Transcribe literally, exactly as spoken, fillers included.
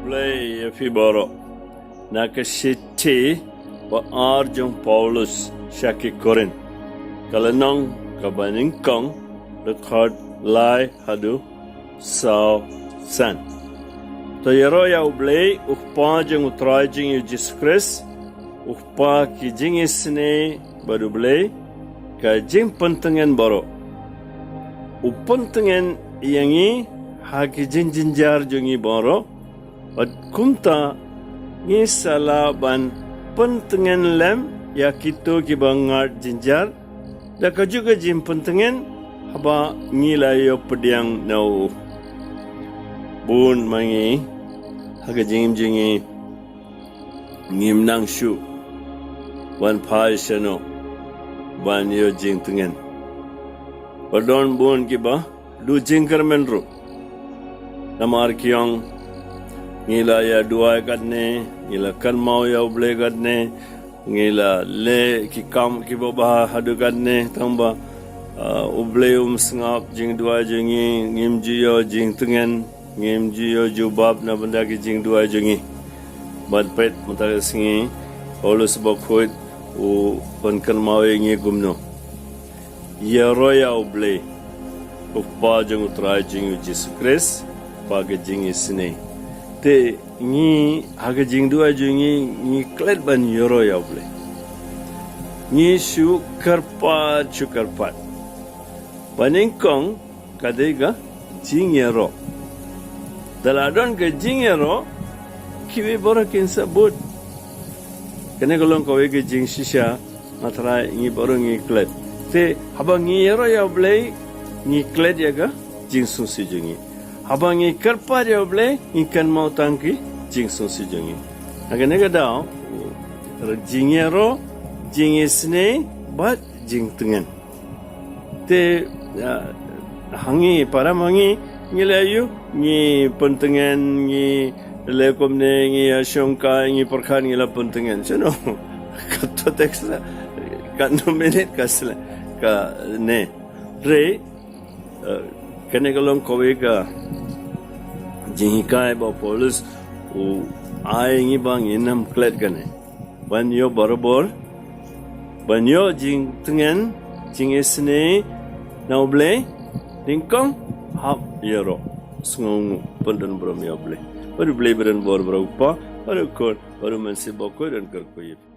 Blei ïa phi baroh. Na ka shithi ba ar jong Paulus sha ki Korinth, ka lynnong kaba nyngkong, dkhot lai haduh saw san. To ïaroh ïa U Blei, U Kpa jong U Trai jong ngi U Jisu Khrist, U Kpa ki jingisynei bad U Blei ka jingpyntngen baroh. U pyntngen ïa ngi ha ki jingjynjar jong ngi baroh, bad kumta ngi sa lah ban pyntngen lem ïa kito kiba ngat jynjar da kajuh ka jingpyntngen haba ngi la ïoh pdiang na u. Bun ma ngi ha ka jingim jong ngi ngim nang shuh ban phai shano ban ïoh jingtngen. Ba don bun kiba duh jingkyrmen ruh. Namar ki ong ngi la ïa duwai katne, ngi la kynmaw ïa U Blei katne, ngi la leh ki kam kiba bha haduh katne, tangba, ah, U Blei um sngap jingduwai jong ngi, ngim ju ïoh jingtngen, ngim ju ïoh jubab na bynta ki jingduwai jong ngi. Bad peit mynta ka sngi, Paulus bakhuid u pynkynmaw ïa ngi kumno. Ïaroh ïa U Blei, U Kpa jong U Trai jong ngi U Jisu Khrist, Kpa ka jingisynei. Te ngi ha ka jingduwai jong ngi, ngi klet ban ïaroh ïa U Blei. Ngi shu kyrpad, shu kyrpad. Ba nyngkong ka dei ka jingïaroh. Da la don ka jingïaroh, kiwei baroh kin sa bud. Kane ka long kawei ka jingshisha, nga tharai ngi baroh ngi klet. Te haba ngi ïaroh ïa U Blei, ngi klet ïa ka jingsngewsih jong ngi. Haba ngi kyrpad ïa U Blei, ngi kynmaw tang ki jingsngewsih jong ngi. Ha kane ka daw, jingïaroh, jingisynei bad jingtngen. Te, ah, ha ngi, para ma ngi, ngi la ïoh, ngi pyntngen, ngi leh kumne, ngi ïashongkai, ngi pyrkhat, ngi la pyntngen. Shano? Kato text la, katno minit ka sla, kane. Re, eh, kane ka long kawei ka jinghikai ba Paulus u ai ngi ba ngin ym klet kane. Ban ïoh barabor, ban ïoh jingtngen, jingisynei na U Blei, nyngkong hap ïaroh, sngewnguh, pyndonburom ïa U Blei. Bad U Blei ba don bor, ba U Kpa, bad U Khun, bad U Mynsiem Bakhuid un kyrkhu ïa phi.